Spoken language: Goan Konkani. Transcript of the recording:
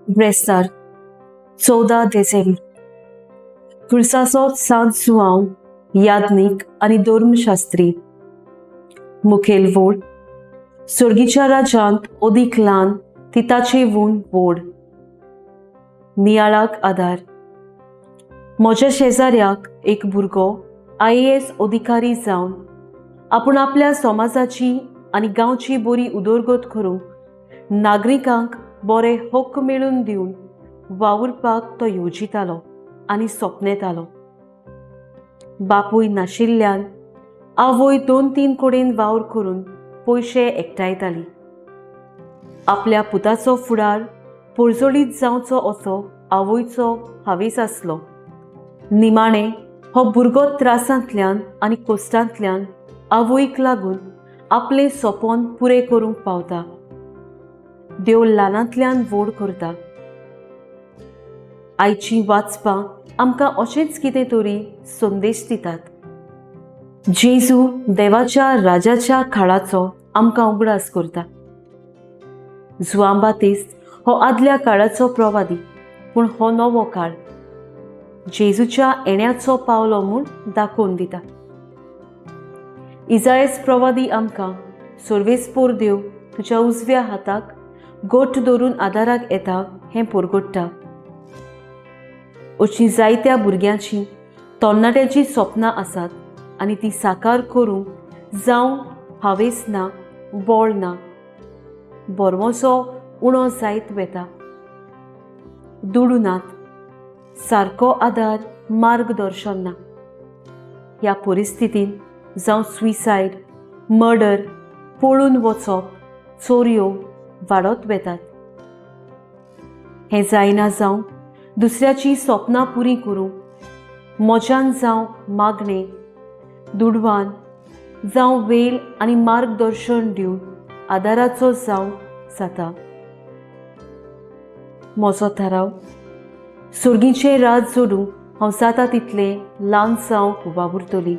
ब्रेस्तार 14 देसेंब्र, खुर्साचो सांत जुआंव, याज्ञीक आनी धर्मशास्त्री. मुखेल वोड: सर्गीच्या राज्यांत अदीक ल्हान ती ताचे वून व्हड. नियाळाक आदार: म्हज्या शेजाऱ्याक एक भुरगो आयएएस अधिकारी जावन आपूण आपल्या समाजाची आनी गांवची बरी उदरगत करूंक, नागरिकांक बरे हक्क मेळून दिवन वावुरपाक तो येवजितालो आनी सपनेतालो. बापूय नाशिल्ल्यान आवय दोन तीन कडेन वावर करून पयशे एकठांयताली. आपल्या पुताचो फुडार पर्जळीत जावचो असो आवयचो हावेस आसलो. निमाणें हो भुरगो त्रासांतल्यान आनी कश्टांतल्यान आवयक लागून आपलें सपन पुरें करूंक पावता. देव ल्हानांतल्यान व्हड करता. आयचीं वाचपां आमकां अशेंच कितें तरी संदेश दितात. जेजू देवाच्या राजाच्या काळाचो आमकां उगडास करता. जुआंव बातिस्त हो आदल्या काळाचो प्रवादी, पूण हो नवो काळ जेजूच्या येण्याचो पावलो म्हूण दाखोवन दिता. इजायस प्रवादी आमकां सर्वेस्पोर देव तुज्या उजव्या हाताक गोट धरून आदाराक येता हें परगट्टा. अशीं जायत्या भुरग्यांची, तरणाट्यांची सपनां आसात आनी ती साकार करूंक जावं हावेस ना, बळ ना, भरवंसो उणो जायत वता, दुडू नात, सारको आदार मार्गदर्शन ना. ह्या परिस्थितींत जावं सुसायड, मर्डर, पळून वचप, चोरयो वाडत वेतात. हें जायना जावं दुसऱ्याची सपनां पुरी करूंक म्हज्यान जावं मागणें, दुडवान जावं वेल आनी मार्गदर्शन दिवन आदाराचो जावं जाता. म्हजो थाराव: सर्गीचें राज जोडूंक हांव जाता तितलें ल्हान जावंक वावुरतली.